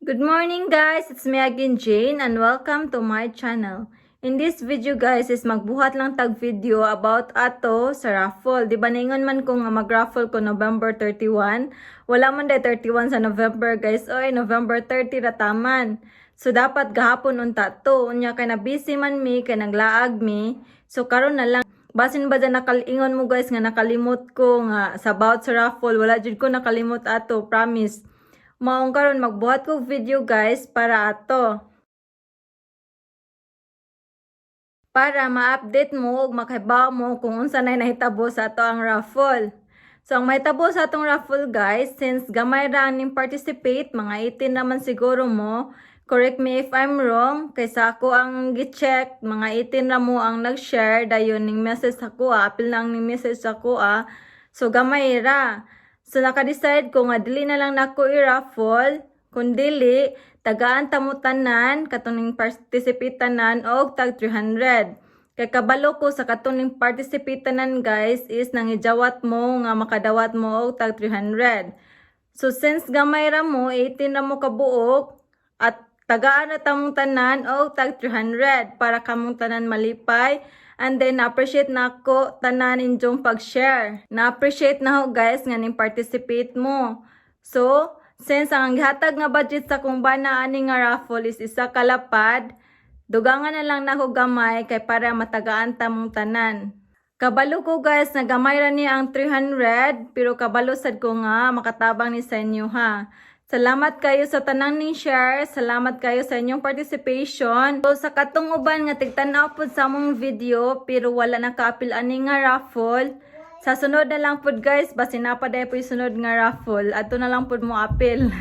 Good morning, guys! It's me again, Jane, and welcome to my channel. In this video, guys, is magbuhat lang tag video about ato sa raffle. Di ba naingon man ko nga mag-raffle ko November 31? Wala man day 31 sa November, guys. Oy, November 30 ra taman. So dapat gahapon unta to. Unya kay na busy man mi, kay naglaag mi. So karon na lang. Basin ba dyan nakalingon mo, guys, nga nakalimot ko nga sa about sa raffle? Wala jud ko nakalimot ato, promise. Maong karon magbuhat ko video, guys, para ato. Para ma-update mo ug makahibaw mo kung unsa nay nahitabo sa ato ang raffle. So ang mahitabo sa atong raffle, guys, since gamay ra ang ning participate, mga 18 naman siguro mo. Correct me if I'm wrong, kaysa ako ang gi-check, mga 18 ra mo ang nag-share dayon ning message ako, apil na ang ning message ako ah. So gamay ra. So naka-decide ko nga dili na lang nako i-raffle, kun dili tagaan ta mo tanan katong ning participate tanan og tag 300. Kay kabalo ko sa katong ning participate tanan, guys, is nangijawat mo nga makadawat mo og tag 300. So since gamay ra mo, 18 ra mo kabuok, at tagaan na tamong tanan og tag 300 para kamong tanan malipay. And then na-appreciate na ako tanan inyong pag-share. Na-appreciate na ho, guys, nga ning participate mo. So, since ang gihatag nga budget sa kong bana ani nga raffle is isa ka lapad, dugangan na lang nako gamay kay para matagaan ta mong tanan. Kabalo ko, guys, na gamay ra ni ang 300, pero kabalo sad ko nga makatabang ni sa inyo ha. Salamat kayo sa tanang ning share. Salamat kayo sa inyong participation. So, sa katong uban nga tigtan-aw pud sa among video pero wala nakaapil ani nga raffle, sa sunod na lang pud, guys, basin naa pa diay poy sunod nga raffle. Adto na lang pud mo apil.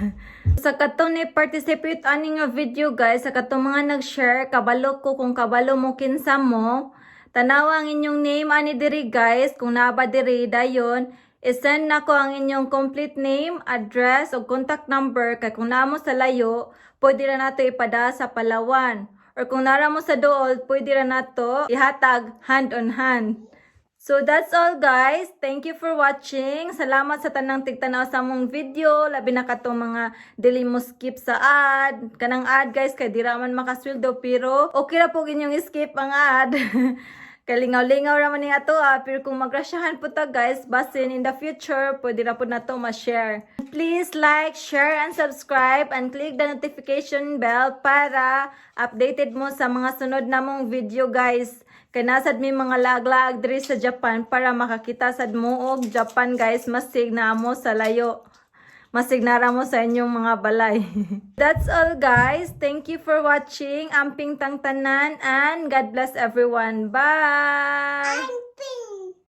Sa katong ni participate ani nga video, guys, sa katong mga nag-share, kabalo ko kung kabalo mo kinsa mo. Tanawa ang inyong name ani diri, guys, kung naa ba diri dayon i-send nako ang inyong complete name, address o contact number kay kung naa mo sa layo, pwede ra nato ipada sa Palawan. Or kung nara mo sa dool, pwede ra nato ihatag hand on hand. So that's all, guys. Thank you for watching. Salamat sa tanang tigtanaw sa among video. Labi na katong mga dili mo skip sa ad. Kanang ad, guys, kay di ra man makasweldo, pero okay ra po inyong skip ang ad. Kalingaw-lingaw ra man ni ato ah, pero kung magrasyahan po ta, guys, basin in the future pwede ra po nato ma-share. Please like, share and subscribe and click the notification bell para updated mo sa mga sunod namong video, guys. Kay nasad mi mga lag-lag diri sa Japan para makakita sad mo og Japan, guys, masig na mo sa layo. Masignara mo sa inyong mga balay. That's all, guys. Thank you for watching. Amping tang tanan and God bless everyone. Bye! Amping.